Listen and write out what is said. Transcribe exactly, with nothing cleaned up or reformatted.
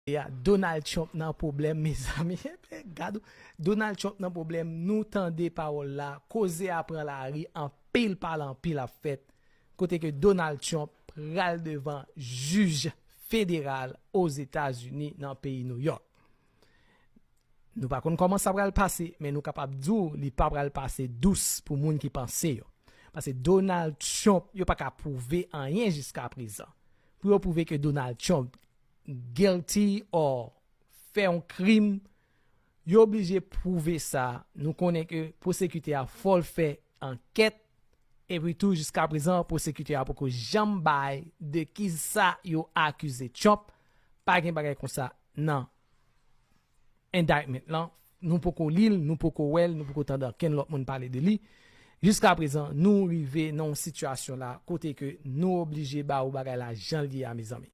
Ya, Donald Trump nan pwoblèm, mezanmi. Gad, Donald Trump nan pwoblèm, nou tande pawòl la, koze a pran lari, anpil pale anpil ap fèt, kote ke Donald Trump pral devan jij federal Ozetazini nan peyi Nouyòk. Nou pa konn kòman sa pral pase, men nou kapab di w li pa pral pase dous pou moun ki panse yo. Paske Donald Trump, yo pa ka pwouve anyen jiska prezan. Pou yo pwouve ke Donald Trump guilty or fè yon krim, yo oblije pwouve sa. Nou konnen ke pwosekitè a fò l fè ankèt, epi tou jiska prezan pwosekitè a poko janm bay de kisa yo akize Trump. Pa gen bagay konsa nan indictment lan. Nou poko li l, nou poko wè l, nou poko tande ankenn lòt moun pale de li. Jiska prezan, nou rive nan yon sitiyasyon la kote ke nou oblije ba ou bagay la jan l ye a, mezanmi.